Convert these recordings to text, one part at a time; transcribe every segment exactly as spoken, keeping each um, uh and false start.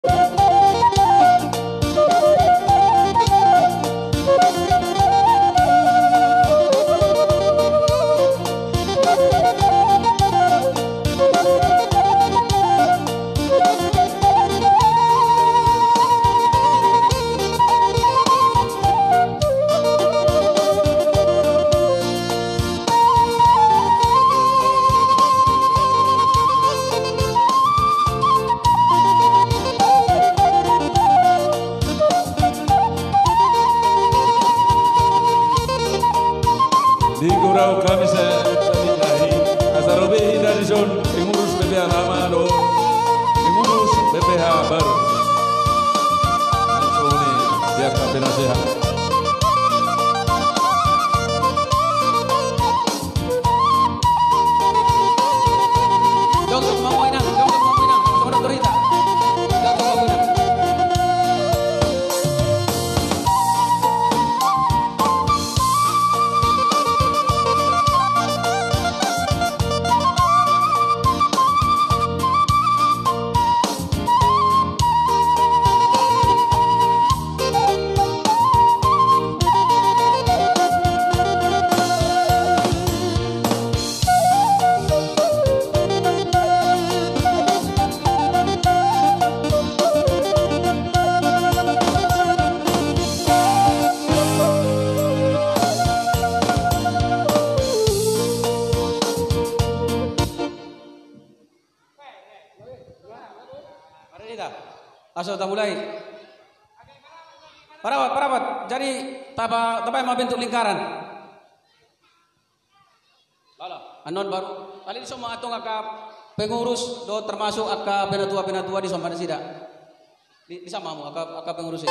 Di gurau kami sa-, sabilahi, asa ro be hita dison, pengurus B P H lama dohot pengurus B P H baru. Songon i di angka penasehat. Jongkok ma hamu inang, jongkok ma hamu inang, songon i do hita. Jongkok ma hamu inang. Mari kita. Langsung kita mulai. Parapat, parapat. Jadi, taba-, tabaen ma bentuk lingkaran. Alah, annon baru. Alai dison ma antong angka pengurus dohot termasuk angka penatua-penatua dison ma nasida. Di, dison ma hamu angka, angka pengurus i.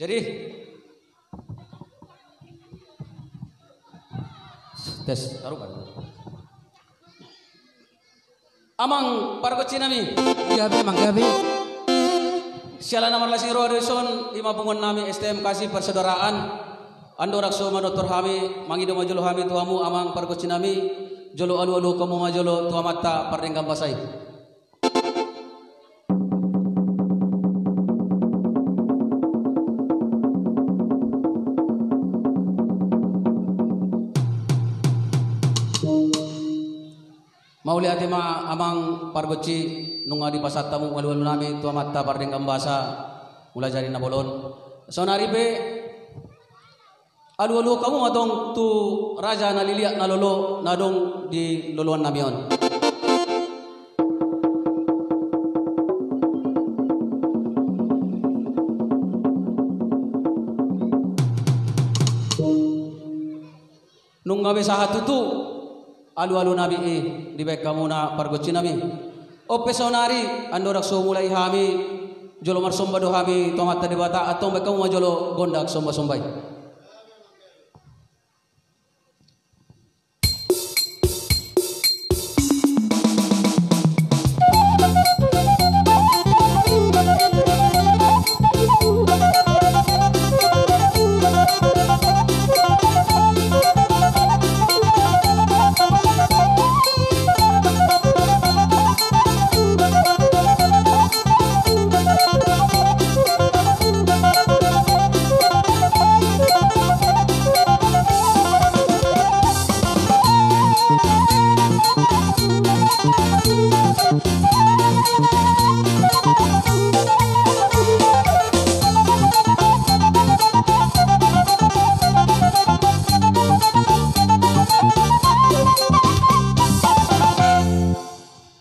Jadi, tes, taruh kan. Amang pargonsi nami. Gabe, amang, gabe. Siala na marlas ni roha do dison, i ma punguan nami S T M Kasih Persaudaraan. Andorang so manortor hami, mangido ma jolo hami tu hamu, amang pargonsi nami, jolo alualuhon hamu ma jolo tu Amanta Pardenggan Basa i. Mauliate ma amang pargonsi, nunga dipasahat hamu alualu nami tu Amanta Pardenggan Basa, Mulajadi Nabolon. Saonari pe alualuhon hamu ma tong tu raja na liliat na lolo na adong di loloan nami on. Nunga be sahat tutu alualu nami i dibaen hamuna pargonsi nami. On pe saonari andorang so mulai hami, jolo marsomba do hami tu Amanta Debata, antong baen hamu ma jolo gondang sombasomba i.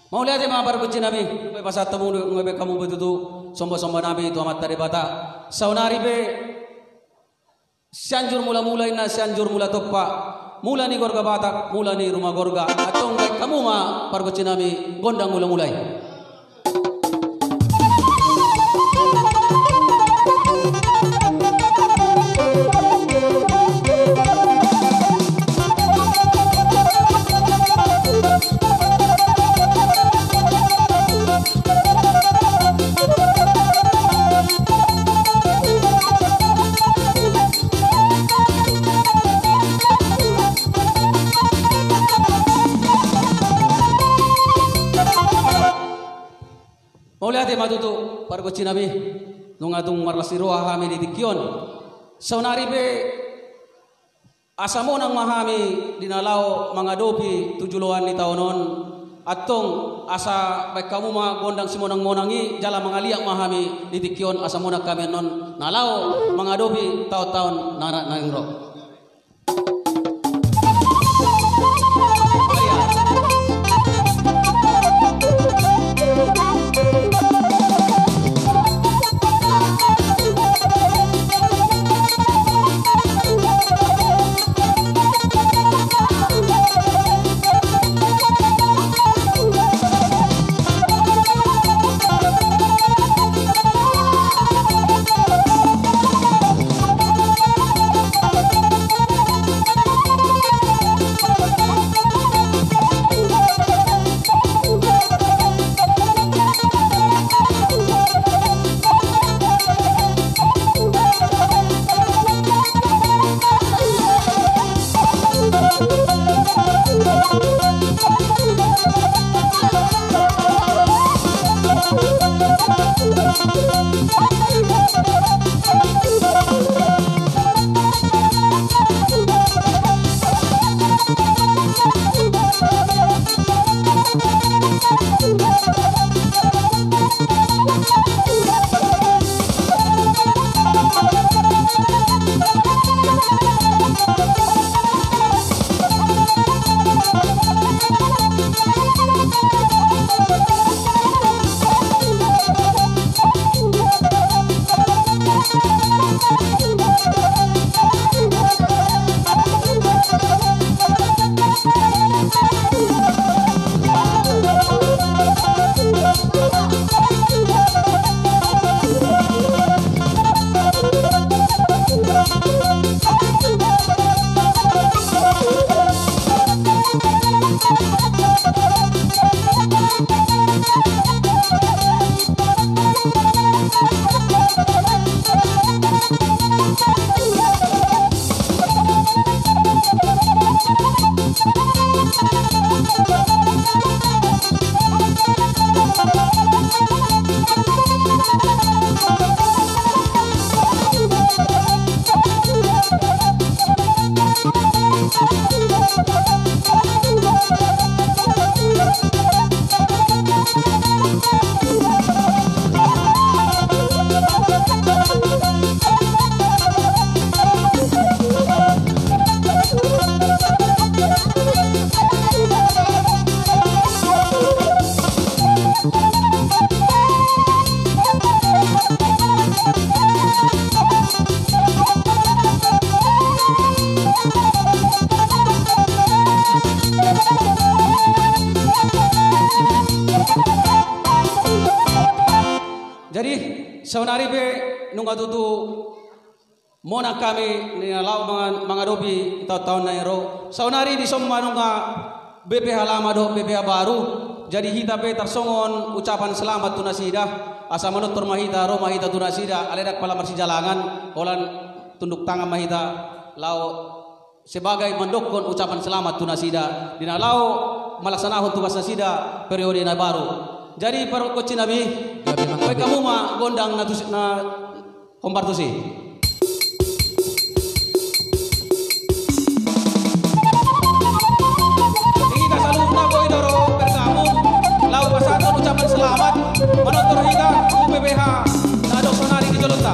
Mauliate ma pargonsi nami, nunga be pasahat hamu, nunga be hamu be tutu sombasomba nami tu Amanta Debata. Saonari pe Sianjur Mulamula inna Sianjur Mula Tompa, mula ni gorga Batak, mula ni ruma gorga. Antong baen hamu ma pargonsi nami gondang mulamula i. Ma tutu, pargonsinami, nunga tung marlas ni roha hami di tingki on. Saonari pe asa monang ma hami di na laho mangadopi tu joloan ni taon on. Antong asa baen hamu ma gondang simonang-monang i, jala mangaliat ma hami di tingki on, asa monang hami annon na laho mangadopi taon-taon na, na, naeng ro. Jadi, saonari pe nunga tutu monang hami di na laho manga-, mangadopi taon-taon na naeng ro. Saonari dison ma nunga B P H lama dohot B P H baru. Jadi hita pe tarsongon ucapan selamat tu nasida. Asa manortor ma hita, ro ma hita tu nasida, alai ndang pala marsijalangan, holan tunduk tangan ma hita laho sebagai mandokkon ucapan selamat tu nasida di na laho malaksanahon tugas nasida periode na baru. Jadi pargonsinami, baen hamu ma gondang na tusi, na hombar tusi. Di hita saluhutna boi do ro bergabung laho pasahathon ucapan selamat, manortor hita tu B P H na adong saonari di jolonta.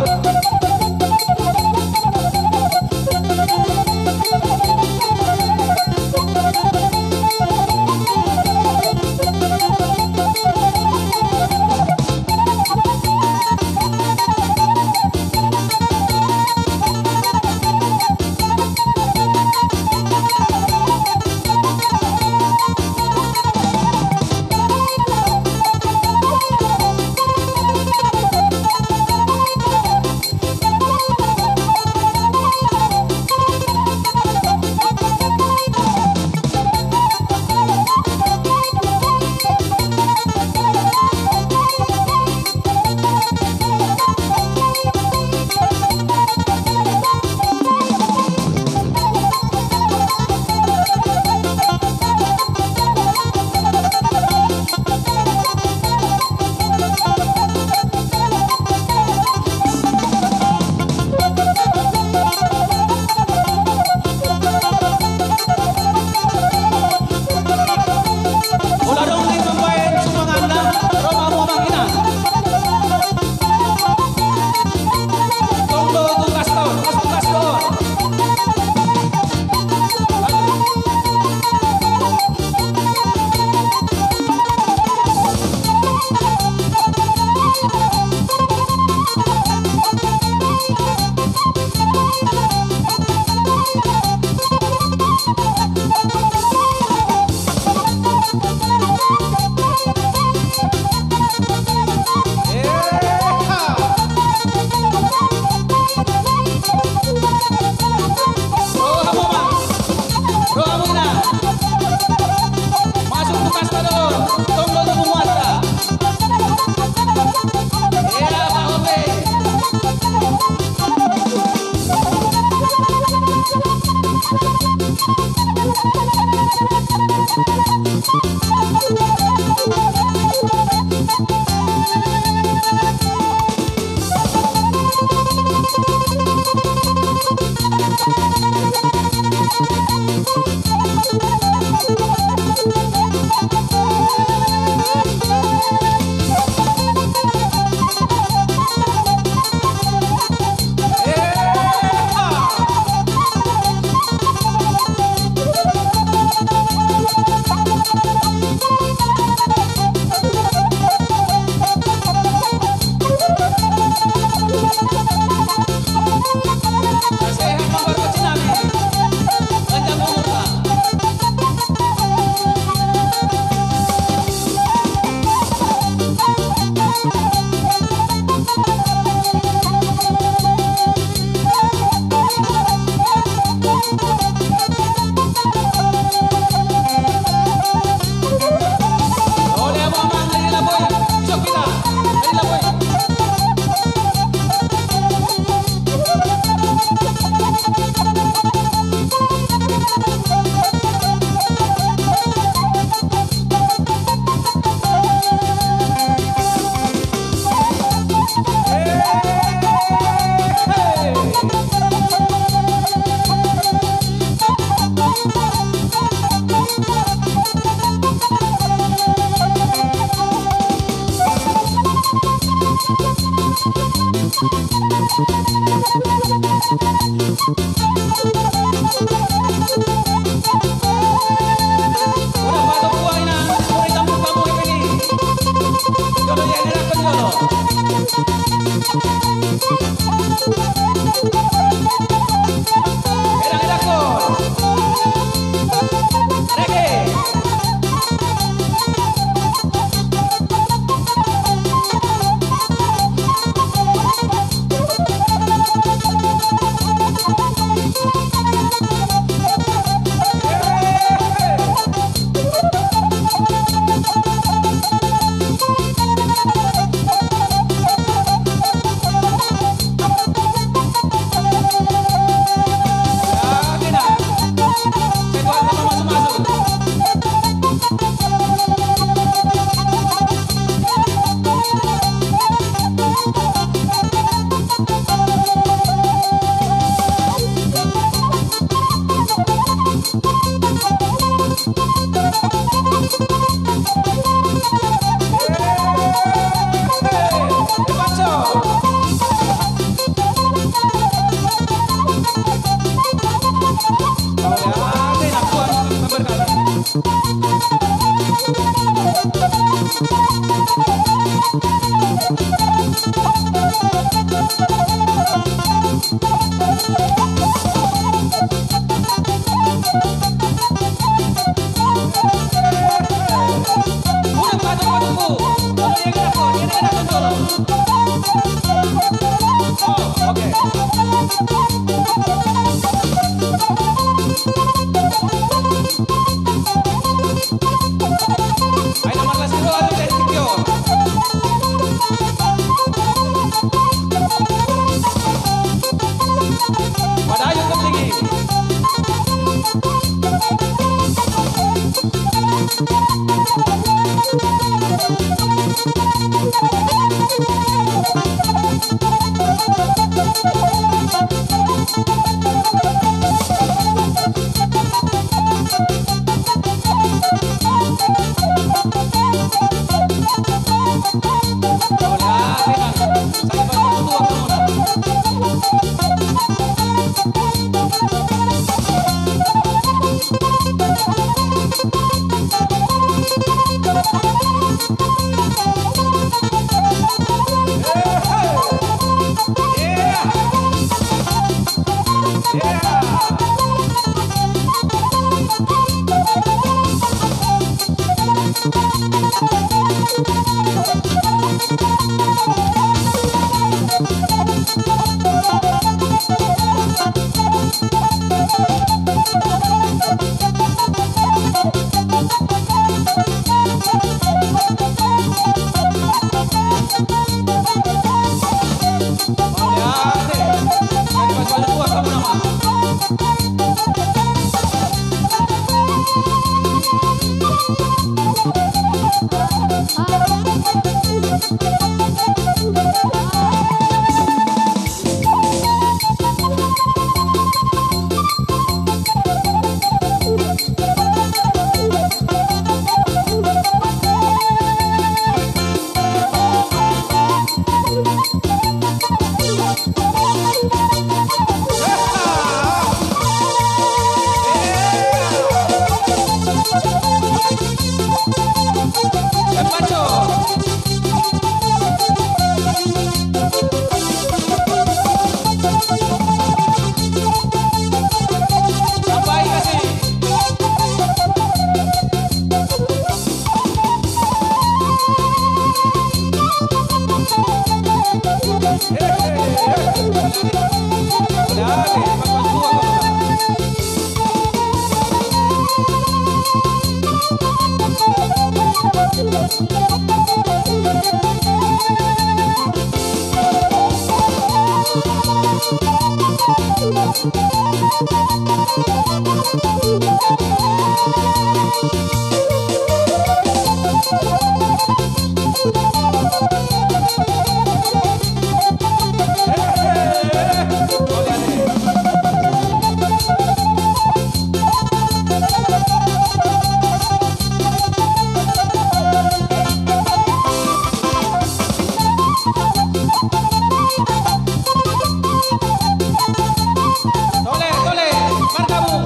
Tole, tole, margabung.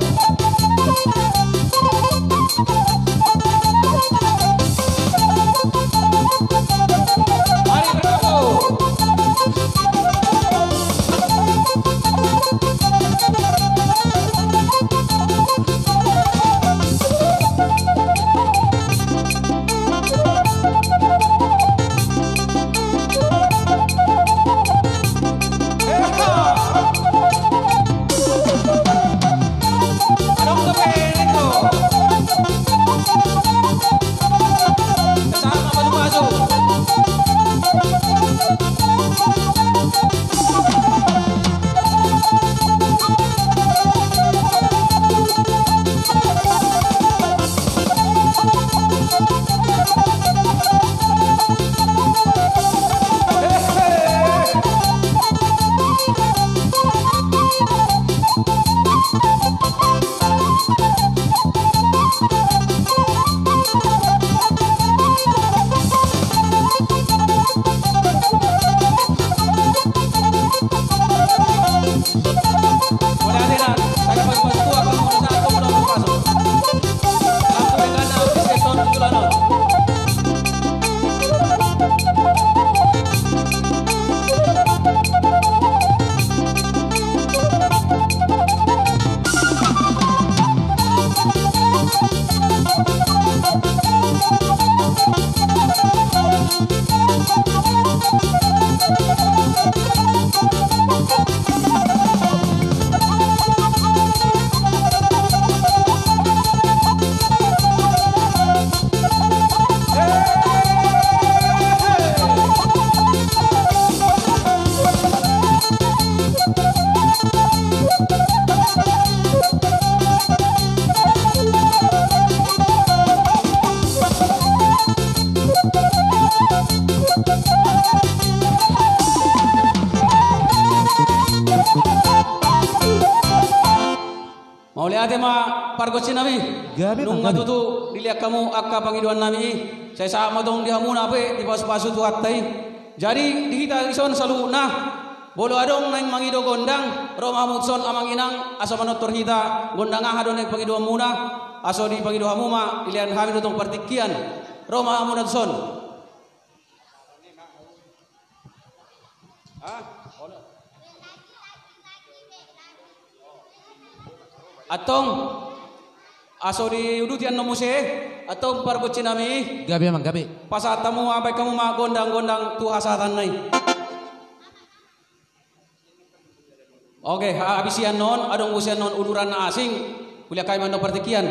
Mari bergabung. Mauliate ma pargonsi nami. Gabe ma, nunga gabe. Tutu dilean hamu angka pangidoan nami i. Sai sahat ma tong di hamuna pe dipasupasu Tuhanta i. Jadi di hita dison saluhutna, molo adong naeng mangido gondang, ro ma hamu tuson amang inang, asa manortor hita gondang aha do naeng pangidoanmuna, aso dipangido hamu ma, dilean hami do tong partingkian. Ro ma hamu na tuson. Antong, aso diuduti annon muse, antong pargonsi nami. Gabe amang, gabe. Pasahat hamu, baen hamu ma gondang-gondang tu hasahatanna i. Oke, habis i annon, adong muse annon uduran na asing, hulean hami ma annon partingkian.